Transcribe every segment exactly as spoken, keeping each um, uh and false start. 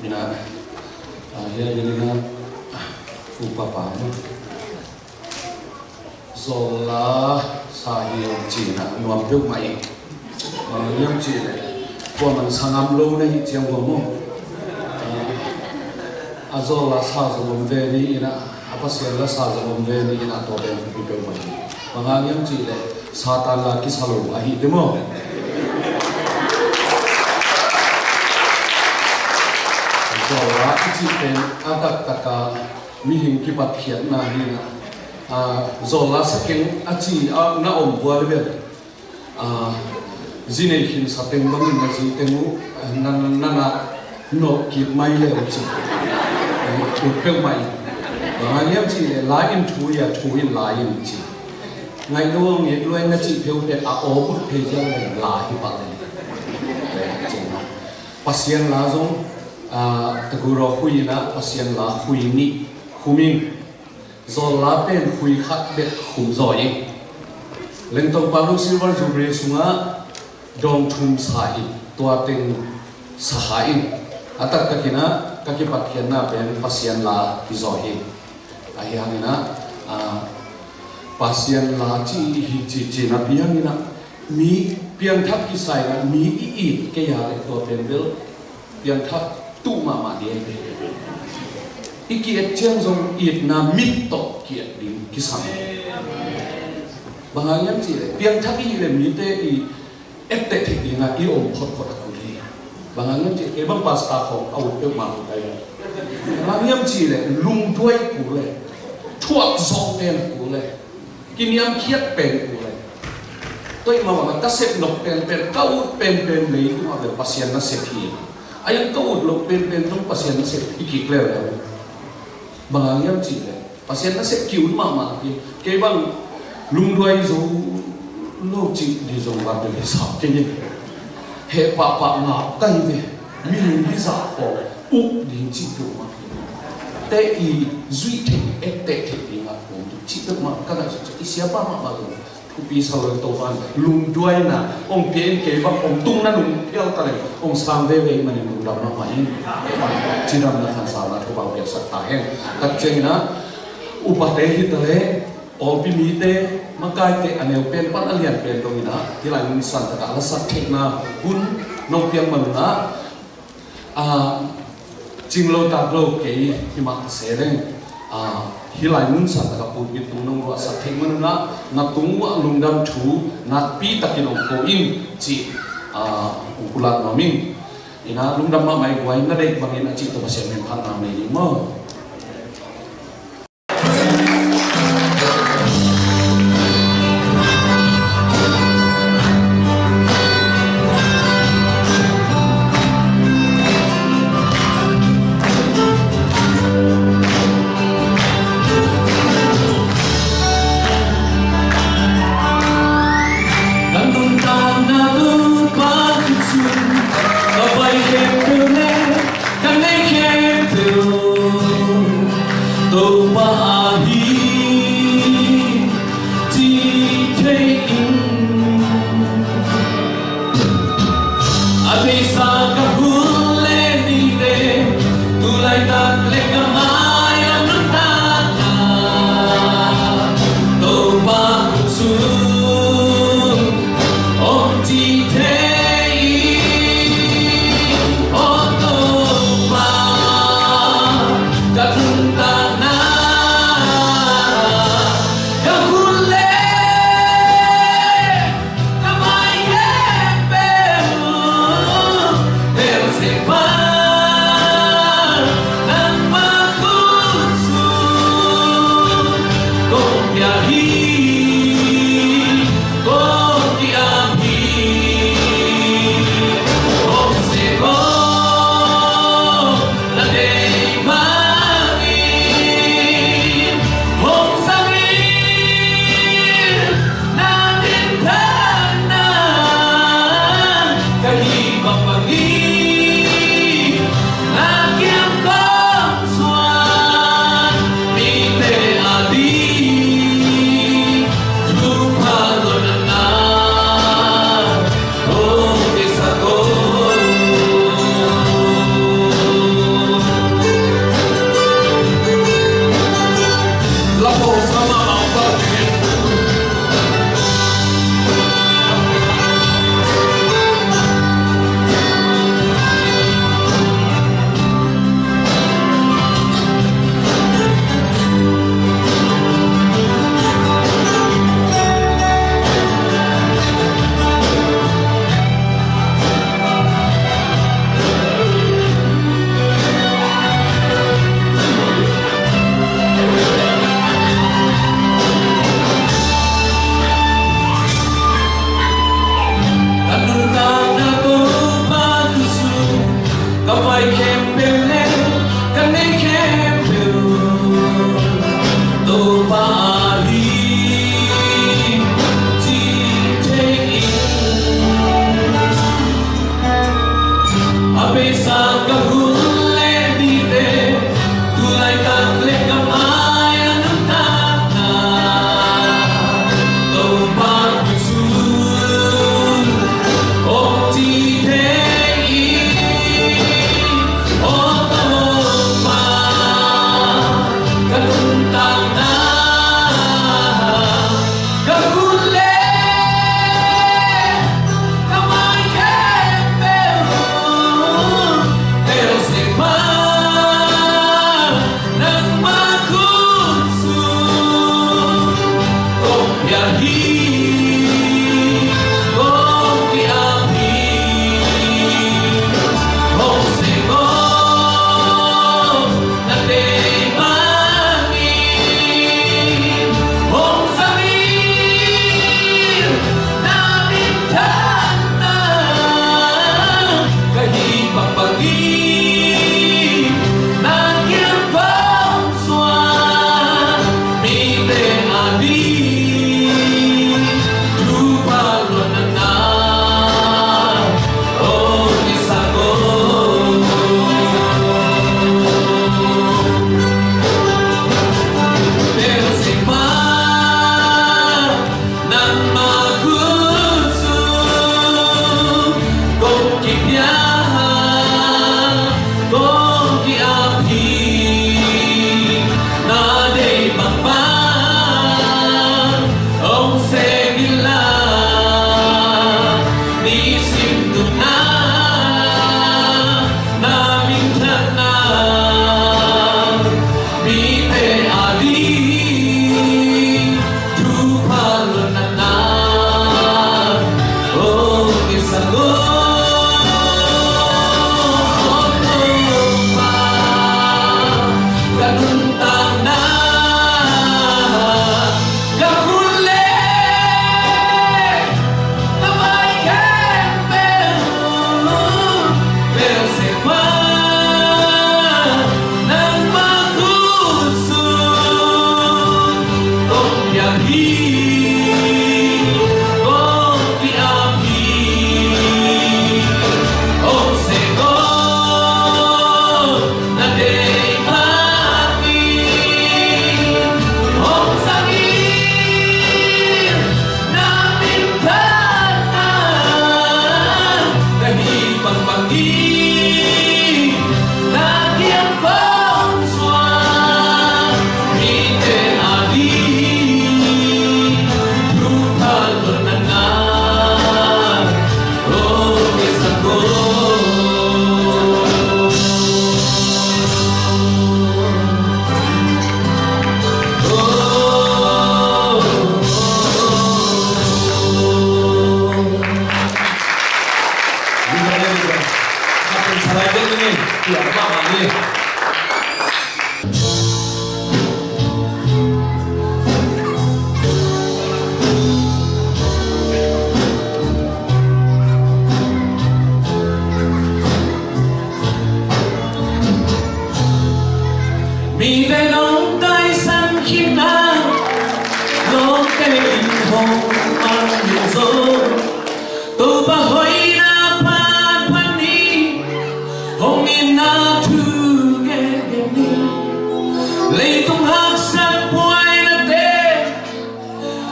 Ina, ah, hiah ina, upa pa ma. Zola sa hi ong ci ina, nuam peuhmah ih. Ah, hiam ci le, kuaman sa ngam lo na hi ciang hua maw. Ah, a zola sa zong om ve ni ina, a Pasian la sa zong om ve ni ina, tua pen thupi peuhmah hi. Bang hang hiam ci le, Satan la kisa lo ahi te maw. Zola i cih pen a taktaka mihing kipatkhiatna hi na. Ah, zola sa keng a ci a na om bua le bel. Ah, zi nei khin sa teng bangin na zi teng uh, ah, na, na, na, na nawh kik mai le uh ci. Ut peuhmah in. Bang hang hiam ci le, la in thu ia, thu in la in ci. Ngaih lo hong it luai na cih pheuh teh a aw buk phei ziau le la hi pah le. Pasian la zong, ah, Taguro khui ina Pasian la khui nih khum ing. Zola pen khui khat bek khum zaw ing. Lengtong Palo Silver Jubilee sungah dawng thum sa hi, tua teng sa kha ing. A taktak ina ka kipatkhiatna pen Pasian la hi zaw hi. Ahi hangin ah, ah, Pasian la ci hi ci ci na piang ina, mi piangthak kisa ina, mi i it kei a le tua pen bel piangthak tuh mahmah ding. I ki-et ciang zong itna mit tawh ki-et ding kisam. Bang hang hiam ci le, piangthak i hi le mite i etteh theih dingah i om photphot a kul hi. Bang hang hiam ci, kei bang pastor khawng a ut peuhmah kul ai. Bang hang hiam ci le, lungduai kul le, thuak zawh pen kul le, kiniamkhiat pen kul le. Tua ih mah bangah ka sep nop penpen, ka ut penpen leitungah bel Pasian nasep hi. A iang ka ut loh penpen zong Pasian nasep hi kik leuleu. Bang hang hiam ci le, Pasian nasep ki-ut mahmah hi. Kei bang lungduai zo lo cih di zong bang deuh hi sa kei hi. Heh pahpah ngak ka hi ve. Mihing hi zah pawl uk ding cih peuhmah hi. Te i zuih theih, etteh theih dingah kong cih peuhmah ka ngaihsut ciah i siapa mahmah zong thupi sa lo. Topa'n lungduaina hong pia in, kei bang hong tungna nung phial ta leng hong sang veve ih manin lungdam mahmah ing. Cidamna khansauna thupha piaksak ta hen. Kat ciangin ah upate hi ta le, pawlpi mite, makaite, a neu pen pan a lian pen dongin ah hih lai mun santakah la sak theihna hun nong piak manun ah, ah, cing lo tak lo kei hi mah ta se leng, ah, hih lai mun santakah pulpit tung nong ruahsak theih manun ah na tung uah lungdam thu nakpi takin hong ko in cih, ah, hong pulak nuam ing. Ina lungdam mahmah ih, guai na deih bangin a cih tawh Pasian min phatna nei ding maw. Kan nuntakna lut mah khit sun, ka pai khempeuh le kan neih khempeuh Mite nong taisan khin a, lawmte in hong mang zo. Topa hoihna phat phat ni, hong itna thu gen gen ni. Leitung haksat buainate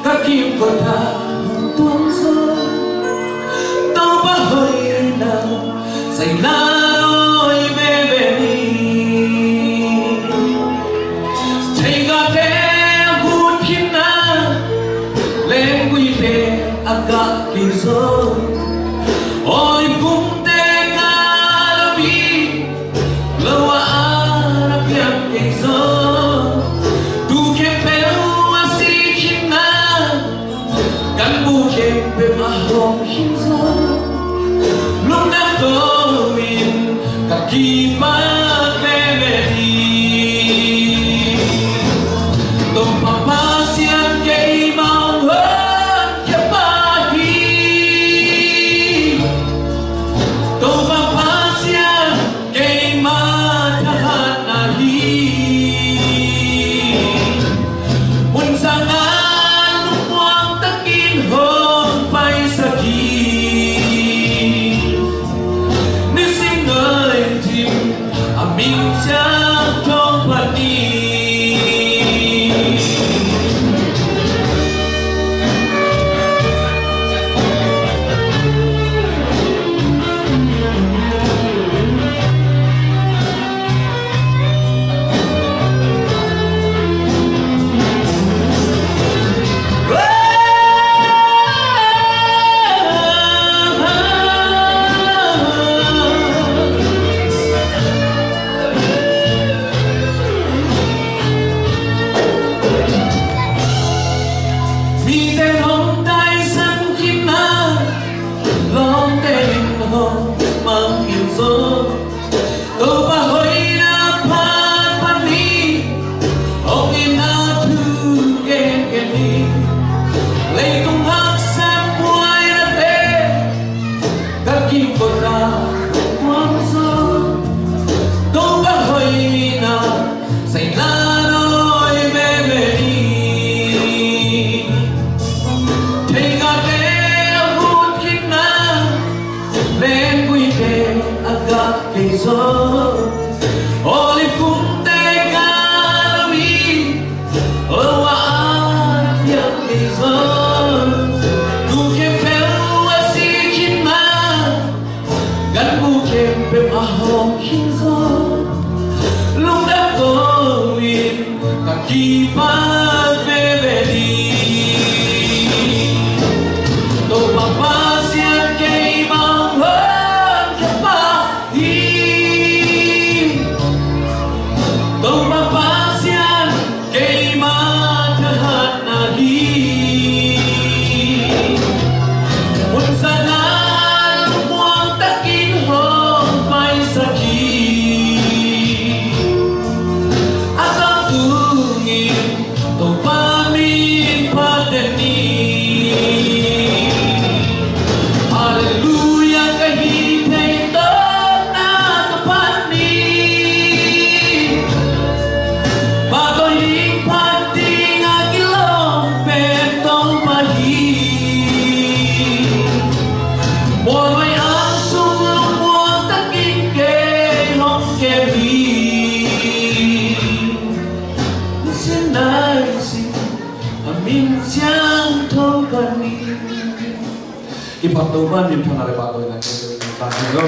ka kimkot ah hong tuang zo. Topa hoihna, zaina lawi veve ni. Theikate a vut khin a, lengguite a gah kei zo. Olive kungte gah lo in, lo a an a piang kei zo. Tu khempeuh a si khin a, ganbu khempeuh a hawm khin zo. Lungdam ko in ka kipak veve hi. Topa Pasian keimah hong honkhia pa hi. Topa Pasian keimah thahatna hi. Hun sang ah lungmuang takin hong paisak hi. Nisim nai dim a ming siangtho phat ni. Mite hong taisan khin a, lawmte in hong mang zo. Topa hoihna phat phat ni, hong itna thu gen gen ni. Leitung haksat buainate ka kimkot ah hong tuang zo. Topa hoihna, zaina lawi veve ni. Theikate a vut khin a, lengguite a gah kei zo. Olive kungte gah lo in, lo a an a piang kei zo. Tu khempeuh a si khin a, ganbu khempeuh a hawm khin zo. Lungdam ko in ka kipak veve ni. Topa Pasian keimah hong honkhia pa hi. Topa Pasian keimah thahatna hi. Hun sang ah lungmuang takin hong paisak hi. A tangtung in Topa min phat den ni. Halleluiah ka hih theih tawpna ka phat ni. Pha tawh hing phat ding a kilawm pen Topa hi. Mualhuai ang sung lungmuang takin kei hong kem hi. Nisim nai sim a min siangtho phat ni. Kipak Topa min phat na le pah tawh na kei ta hi lo.